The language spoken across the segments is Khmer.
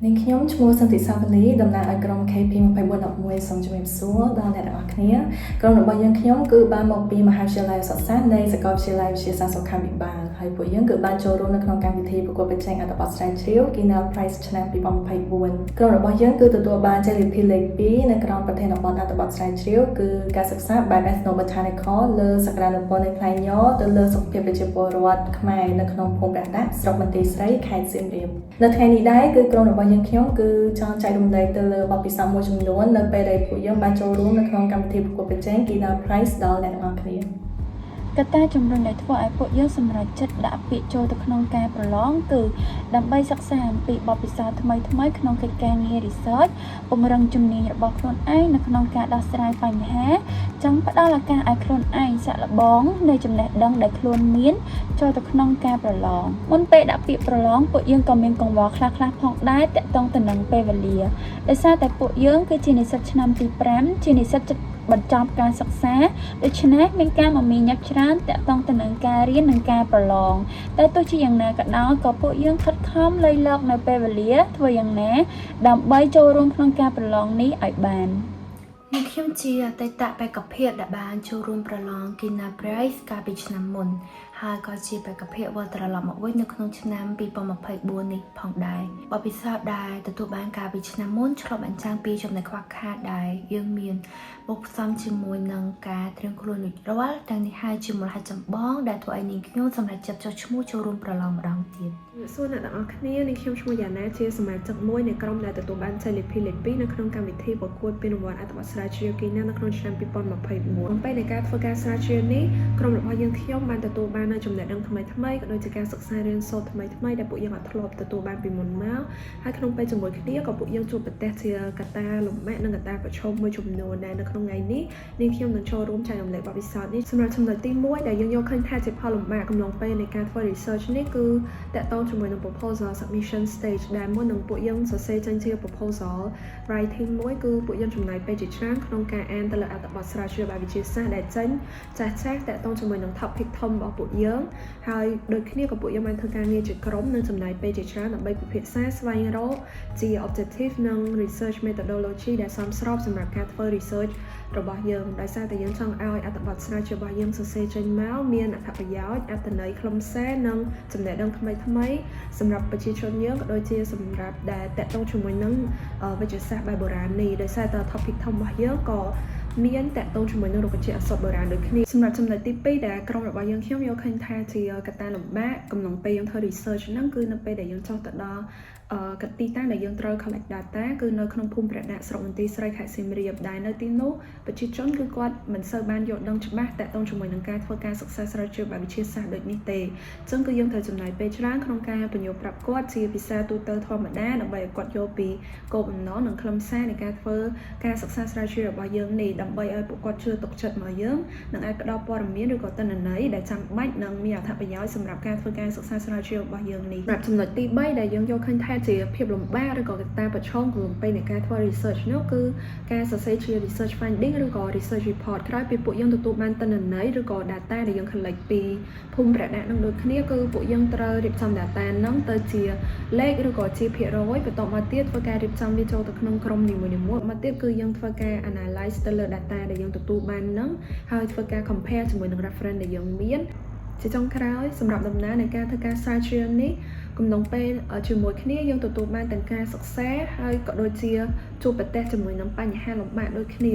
នាងខ្ញុំឈ្មោះសន្តិសាវលីតំណាងឲ្យក្រុម KP 2411សូមជម្រាបសួរដល់អ្នកទាំងអស់គ្នាក្រុមរបស់យើងខ្ញុំគឺបានមកពីមហាវិទ្យាល័យសុទ្ធសាស្ត្រនៃសាកលវិទ្យាល័យវិទ្យាសាស្ត្រសុខាភិបាលហើយពួកយើងគឺបានចូលរួមនៅក្នុងកម្មវិធីប្រកួតប្រជែងអត្ថបទស្រាវជ្រាវ Kina Prize ឆ្នាំ2024ក្រុមរបស់យើងគឺទទួលបានជ័យលាភីលេខ2នៅក្រោមប្រធានបទអត្ថបទស្រាវជ្រាវគឺការសិក្សាបែប Ethnobotanical លើសក្តានុពលនៃផ្លែញទៅលើសុខភាពប្រជាពលរដ្ឋខ្មែរនៅក្នុងភូមិព្រះដាក់ស្រុកបន្ទាយស្រីខេត្តសៀមរាបនៅថ្ងៃនេះដែរគឺក្រុមរបស់យើងខ្ញុំគឺចង់ចែករំលែកទៅលើបទពិសោធន៍មួយចំនួននៅពេលដែលពួកយើងបានចូលរួមនៅក្នុងកម្មវិធីប្រកួតប្រជែង Kina Prize ដល់អ្នកទាំងអស់គ្នា កត្តាជំរុញដែលធ្វើឲ្យពួកយើងសម្រេចចិត្តដាក់ពាក្យចូលទៅក្នុងការប្រឡងគឺដើម្បីសិក្សាអំពីបទពិសោធន៍ថ្មីៗក្នុងកិច្ចការងារ research ពង្រឹងជំនាញរបស់ខ្លួនឯងនៅក្នុងការដោះស្រាយបញ្ហាចង់ផ្ដល់ឱកាសឲ្យខ្លួនឯងសាកល្បងនៃចំណេះដឹងដែលខ្លួនមានចូលទៅក្នុងការប្រឡងមុនពេលដាក់ពាក្យប្រឡងពួកយើងក៏មានកង្វល់ខ្លះៗផងដែរទាក់ទងទៅនឹងពេលវេលាដោយសារតែពួកយើងគឺជានិស្សិតឆ្នាំទី5ជានិស្សិតជិតបញ្ចប់ការសិក្សាដូច្នេះមានការមមាញឹកច្រើនទាក់ទងទៅនឹងការរៀននិងការប្រឡងតែទោះជាយ៉ាងណាក៏ដោយក៏ពួកយើងខិតខំលៃលកនៅពេលវេលាធ្វើយ៉ាងណាដើម្បីចូលរួមក្នុងការប្រឡងនេះឲ្យបាន នាងខ្ញុំជាអតីតបេក្ខភាពដែលបានចូលរួមប្រឡង Kina Prize កាលពីឆ្នាំមុន ហើយក៏ជាបេក្ខភាពវិលត្រឡប់មកវិញនៅក្នុងឆ្នាំ2024នេះផងដែរបទពិសោធន៍ដែលទទួលបានកាលពីឆ្នាំមុនឆ្លុះបញ្ចាំងពីចំណុចខ្វះខាតដែលយើងមានបូកផ្សំជាមួយនឹងការត្រៀមខ្លួនរួចរាល់ទាំងនេះហើយជាមូលហេតុចម្បងដែលធ្វើឲ្យនាងខ្ញុំសម្រេចចិត្តចុះឈ្មោះចូលរួមប្រឡងម្ដងទៀត សួរអ្នកទាំងអស់គ្នានាងខ្ញុំឈ្មោះយ៉ាណាជាសមាជិកមួយនៃក្រុមដែលទទួលបានជ័យលាភីលេខ2នៅក្នុងកម្មវិធីប្រកួតពានរង្វាន់អត្ថបទស្រាវជ្រាវគីណានៅក្នុងឆ្នាំ2024ពេលនៃការធ្វើការស្រាវជ្រាវនេះក្រុមរបស់យើងខ្ញុំបានទទួលបាននូវចំណេះដឹងថ្មីៗក៏ដូចជាការសិក្សារៀនសូត្រថ្មីៗដែលពួកយើងអត់ធ្លាប់ទទួលបានពីមុនមកហើយក្នុងពេលជាមួយគ្នាក៏ពួកយើងជួបប្រទះជាកត្តាលំបាកនិងកត្តាប្រឈមមួយចំនួនដែលនៅក្នុងថ្ងៃនេះនាងខ្ញុំនឹងចូលរួមចែករំលែកបទពិសោធន៍នេះសម្រាប់ចំណុចទី1ដែលយើងយកឃើញថាជាផលលំបាកកំឡុងពេលនៃការធ្វើ research នេះគឺទាក់ទងជាមួយនឹង proposal submission stage ដែលមុននឹងពួកយើងសរសេរចេញជា proposal writing មួយគឺពួកយើងចំណាយពេលជាច្រើនក្នុងការអានទៅលើអត្ថបទស្រាវជ្រាវបែបវិទ្យាសាស្ត្រដែលចេញចាស់ចាស់ទាក់ទងជាមួយនឹង topic ធំរបស់ពួកយើងហើយដូចគ្នាក៏ពួកយើងបានធ្វើការងារជាក្រុមនិងចំណាយពេលជាច្រើនដើម្បីពិភាក្សាស្វែងរកជា objective និង research methodology ដែលសមស្របសម្រាប់ការធ្វើ research របស់យើងដោយសារតែយើងចង់ឲ្យអត្ថបទស្រាវជ្រាវរបស់យើងសរសេរចេញមកមានអត្ថប្រយោជន៍អត្ថន័យខ្លឹមសារនិងចំណេះដឹងថ្មីថ្មីសម្រាប់ប្រជាជនយើងក៏ដូចជាសម្រាប់ដែលទាក់ទងជាមួយនឹងវិទ្យាសាស្ត្របែបបុរាណនេះដោយសារតែ topic ធំរបស់យើងក៏មានទាក់ទងជាមួយនឹងរុក្ខជាតិឱសថបុរាណដូចគ្នាសម្រាប់ចំណុចទី2ដែលក្រុមរបស់យើងខ្ញុំយកឃើញថាជាកត្តាលំបាកកំឡុងពេលយើងធ្វើ research ហ្នឹងគឺនៅពេលដែលយើងចុះទៅដល់កទីតាំងដែលយើងត្រូវ collect data គឺនៅក្នុងភូមិព្រះដាក់ស្រុកមន្ទីរស្រីខេត្តសៀមរាបដែលនៅទីនោះប្រជាជនគឺគាត់មិនសូវបានយល់ដឹងច្បាស់ទាក់ទងជាមួយនឹងការធ្វើការសិក្សាស្រាវជ្រាវបែបវិទ្យាសាស្ត្រដូចនេះទេអញ្ចឹងគឺយើងត្រូវចំណាយពេលច្រើនក្នុងការពន្យល់ប្រាប់គាត់ជាភាសាទូទៅធម្មតាដើម្បីឲ្យគាត់យល់ពីគោលបំណងនិងខ្លឹមសារនៃការធ្វើការសិក្សាស្រាវជ្រាវរបស់យើងនេះដើម្បីឲ្យពួកគាត់ជឿទុកចិត្តមកយើងនិងអាចផ្ដល់ព័ត៌មានឬក៏ទិន្នន័យដែលចាំបាច់និងមានអត្ថប្រយោជន៍សម្រាប់ការធ្វើការសិក្សាស្រាវជ្រាវរបស់យើងនេះសម្រាប់ចំណុចទី3ដែលយើងយកឃើញថាជាភាពលំបាកឬក៏កត្តាប្រឈមកំឡុងពេលនៃការធ្វើ research នោះគឺការសរសេរជា research finding ឬក៏ research report ក្រោយពីពួកយើងទទួលបានទិន្នន័យឬក៏ data ដែលយើង collect ពីភូមិព្រះដាក់នឹងដូចគ្នាគឺពួកយើងត្រូវរៀបចំ data ហ្នឹងទៅជាលេខឬក៏ជាភាគរយបន្ទាប់មកទៀតធ្វើការរៀបចំវាចូលទៅក្នុងក្រុមនីមួយៗមកទៀតគឺយើងធ្វើការ analyze ទៅលើ data ដែលយើងទទួលបានហ្នឹងហើយធ្វើការ compare ជាមួយនឹង reference ដែលយើងមានជាចុងក្រោយសម្រាប់ដំណើរនៃការធ្វើការស្រាវជ្រាវនេះកំឡុងពេលជាមួយគ្នាយើងទទួលបានទាំងការសិក្សាហើយក៏ដូចជាជួបប្រទះជាមួយនឹងបញ្ហាលំបាកដូចគ្ន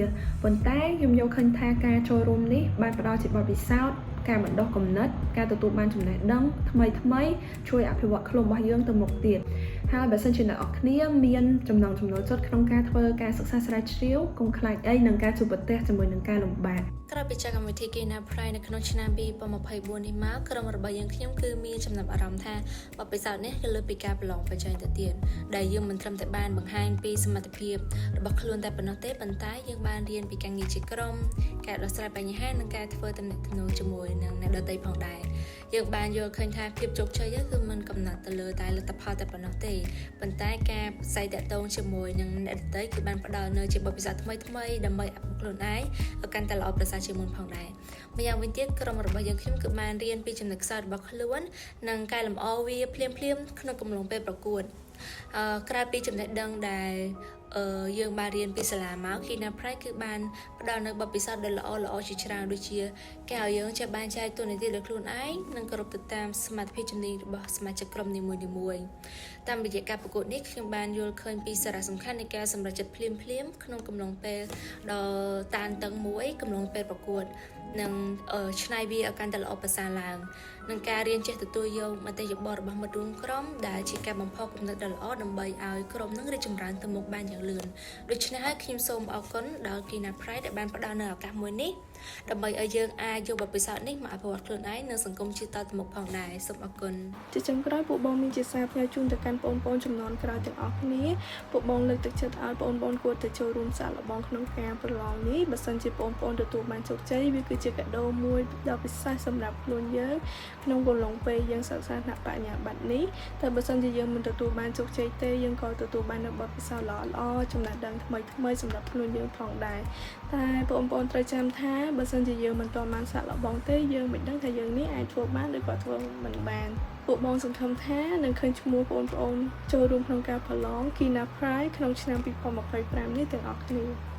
ាប៉ុន្តែខ្ញុំយកឃើញថាការចូលរួមនេះបានផ្ដល់ជាបទពិសោធន៍ការបណ្ដុះគំនិតការទទួលបានចំណេះដឹងថ្មីថ្មីជួយអភិវឌ្ឍខ្លួនរបស់យើងទៅមុខទៀតហើយបើសិនជាអ្នកទាំងអស់គ្នាមានចំណង់ចំណូលចិត្តក្នុងការធ្វើការសិក្សាស្រាវជ្រាវកុំខ្លាចអីនឹងការជួបប្រទះជាមួយនឹងការលំបាក ក្រោយពីចាកកម្មវិធី Kina Prize នៅក្នុងឆ្នាំ2024នេះមកក្រុមរបស់យើងខ្ញុំគឺមានចំណាប់អារម្មណ៍ថាបទពិសោធន៍នេះគឺលើសពីការប្រឡងប្រជែងទៅទៀតដែលយើងមិនត្រឹមតែបានបង្ហាញពីសមត្ថភាពរបស់ខ្លួនតែប៉ុណ្ណោះទេប៉ុន្តែយើងបានរៀនពីការងារជាក្រុមការដោះស្រាយបញ្ហានិងការធ្វើទំនាក់ទំនងជាមួយនឹងអ្នកដទៃផងដែរយើងបានយល់ឃើញថាភាពជោគជ័យគឺមិនកំណត់ទៅលើតែលទ្ធផលតែប៉ុណ្ណោះទេប៉ុន្តែការផ្សាយតាក់ទងជាមួយនឹងអ្នកដទៃគឺបានផ្ដល់នូវជាបទពិសោធន៍ថ្មីៗដើម្បីអភិវឌ្ឍខ្លួនឯងឲ្យកាន់តែល្អប្រសើរជាងមុនផងដែរម្យ៉ាងវិញទៀតក្រុមរបស់យើងខ្ញុំគឺបានរៀនពីចំណុចខ្សោយរបស់ខ្លួននិងកែលម្អវាភ្លាមៗក្នុងកំឡុងពេលប្រកួត។ ក្រៅពីចំណេះដឹងដែលយើងបានរៀនពីសាលាមក Kina Prize គឺបានផ្ដល់នូវបទពិសោធន៍ដ៏ល្អល្អជាច្រើនដូចជាការឲ្យយើងចេះបែងចែកតួនាទីលើខ្លួនឯងនិងគោរពទៅតាមសមត្ថភាពជំនាញរបស់សមាជិកក្រុមនីមួយៗតាមរយៈការប្រកួតនេះខ្ញុំបានយល់ឃើញពីសារៈសំខាន់នៃការសម្រេចចិត្តភ្លាមៗក្នុងកំឡុងពេលដ៏តានតឹងមួយកំឡុងពេលប្រកួតនិងច្នៃវាឲ្យកាន់តែល្អប្រសើរឡើងនិងការរៀនចេះទទួលយកមតិយោបល់របស់មិត្តរួមក្រុមដែលជាការបំផុសគំនិតដ៏ល្អដើម្បីឲ្យក្រុមនឹងរីកចម្រើនទៅមុខបានយ៉ាងលឿនដូច្នេះហើយខ្ញុំសូមអរគុណដល់ Kina Prize ដែលបានផ្ដល់នូវឱកាសមួយនេះដើម្បីឲ្យយើងអាចយកបទពិសោធន៍នេះមកអភិវឌ្ឍខ្លួនឯងនិងសង្គមជាតិតទៅមុខផងដែរសូមអរគុណ។ ជាចុងក្រោយពួកបងមានជាសារផ្ញើជូនទៅកាន់បងប្អូនជំនាន់ក្រោយទាំងអស់គ្នាពួកបងលើកទឹកចិត្តឲ្យបងប្អូនគួរតែចូលរួមសាកល្បងក្នុងការប្រឡងនេះបើសិនជាបងប្អូនទទួលបានជោគជ័យវាគឺជាកាដូមួយដ៏ពិសេសសម្រាប់ខ្លួនយើងក្នុងកំឡុងពេលយើងសិក្សាថ្នាក់បញ្ញាបត្រនេះតែបើសិនជាយើងមិនទទួលបានជោគជ័យទេយើងក៏ទទួលបាននូវបទពិសោធន៍ល្អៗចំណេះដឹងថ្មីៗសម្រាប់ខ្លួនយើងផងដែរតែបងប្អូនត្រូវចាំថាបើសិនជាយើងមិនទាន់បានសាកល្បងទេយើងមិនដឹងថាយើងនេះអាចធ្វើបានឬក៏ធ្វើមិនបានពួកបងសង្ឃឹមថានឹងឃើញឈ្មោះបងប្អូនចូលរួមក្នុងការប្រឡង Kina Prize ក្នុងឆ្នាំ2025នេះទាំងអស់គ្នា។